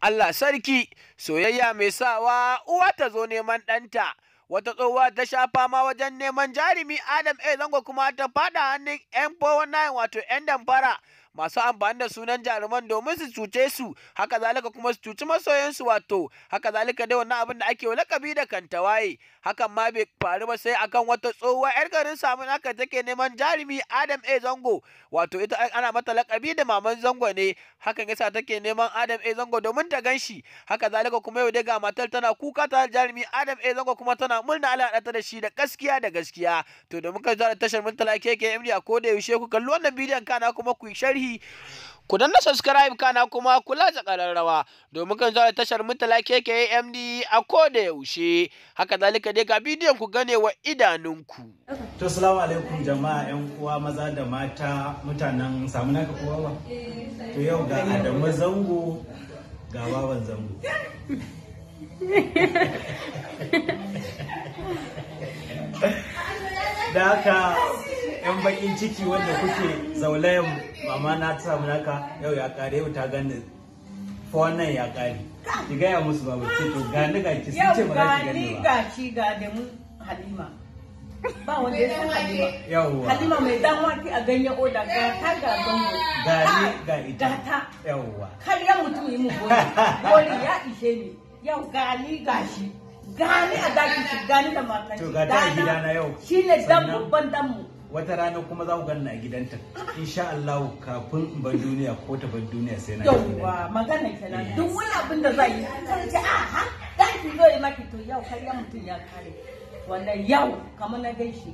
Allah sarki, soyayya mai sawa uwa ta zo neman ɗanta. Wata tsohuwa ta sha fama wajen neman jarumi Adam A. Zango kuma ta faɗa hannun 'yan 419, wato 'yan damfara masu amfani da sunan jaruman domin su cuce su, haka zalika kuma su cuci masoyansu, wato haka zalika dai wannan abin da ake lakabi da kantawaye. Hakan ma bai faru ba sai akan wata tsohuwa 'yar garin Samunaka take neman jarumi Adam A. Zango, wato ita ana mata lakabi da Maman Zango ne, hakan yasa take neman Adam A. Zango domin ta ganshi. Haka zalika kuma yau dai ga matar tana kuka ta jarumi Adam A. Zango kuma tana murna Allah ya ta da shi da gaskiya da gaskiya. To domin kai zuwa tashar Murtala KKMD a koda yaushe, ku kalli wannan bidiyon kana kuma ku yi sharhi, ku danna subscribe kana kuma kula da ƙararrawa domin kan zuwa tashar Murtala KKMD a koda yaushe. Haka zalika dai ga bidiyon ku gane wa idanunku. To, salamu alaikum jama'a, yan uwa maza da mata, mutanen Samunaka kowa ba. To, yau ga Adamu Zango, ga Baban Zango. Da haka yan bakin ciki wanda kuke zaulayan mama na ta Samunaka, yau ya kare, yau ta gani wannan ya kare. Ki gaya musu, babu ce to gani ga ki, sun ce ba za ki gani ba. Ga shi ga Adamu, Halima. Ba wanda ya san Halima. Yawwa. Halima mai dan wake a ganyen oda, ga ta ga Zango. Ga ni ga ita. Ga ta. Yawwa. Karya mutum yi mu gori. Gori ya ishe ni. Yau ga ni ga shi. Gani a daki shi, gani da matan To shi. ga ta a gidana yau. Shi ne dan Sannan- babban dan mu. Wata rana kuma za ku ganni a gidanta insha Allah, kafin in bar duniya ko ta bar duniya sai na ga Yauwa gidanta. magana kenan, duk wani abin da zai yi sai ce a ha dan ki zo yi maki. To, yau karya mutum ya kare. Wannan yau kamar na gaishe.